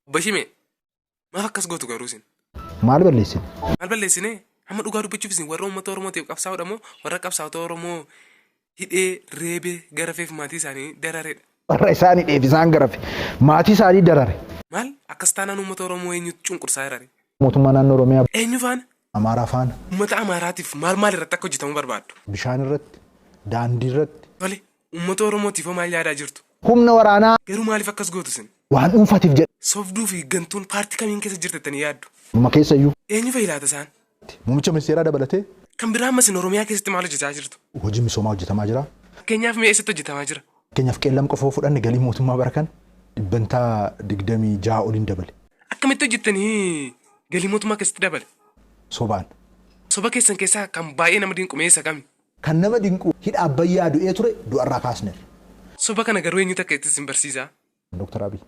Obbo Shimee, maaf akkas gootu garuu isin? Maal balleessine? Maal balleessine? Amma dhugaa dubbachuuf isin warra uummata Oromootiif qabsaa'udha moo warra qabsaa'ota Oromoo hidhee, reebee, garafeef maatii isaanii dararedha? Warra isaan hidheef isaan garafe, maatii isaanii darare. Maal? Akkas taanaan uummata Oromoo eenyutu cunqursaa jira ree? Mootummaa naannoo Oromiyaa. Eenyu faana? Amaaraa faana. Uummata Amaaraatiif maal maal irratti akka hojjetamu barbaaddu? Bishaan irratti, daandii irratti. Tole, uummata Oromootiif hoo maal yaadaa jirtu? Humna waraanaa. Garuu maaliif akkas gootu isin? Waan dhuunfaatiif jedha. Sobduu fi gantuun paartii kamiin keessa jirti jettanii yaaddu? Numa keessa iyyuu. Eenyu fa'i laata isaan? Muummicha ministeeraa dabalatee. Kan biraa amma isin Oromiyaa keessatti maal hojjetaa jirtu? Hojiin misoomaa hojjetamaa jira. Fakkeenyaaf mee eessatti hojjetamaa jira? Fakkeenyaaf Qeellam qofa yoo fudhanne galii mootummaa bara kana dhibbantaa 26 oliin dabale. Akkamitti hojjettanii galii mootummaa keessatti dabale? Sobaan. Soba keessan keessaa kan baay'ee nama dinqu mee isa kami? Kan nama dinqu hidha Abbayyaa du'ee ture du'arraa kaasnerra. Soba kana garuu eenyutu akka itti isin barsiisaa? Dr. Abiy.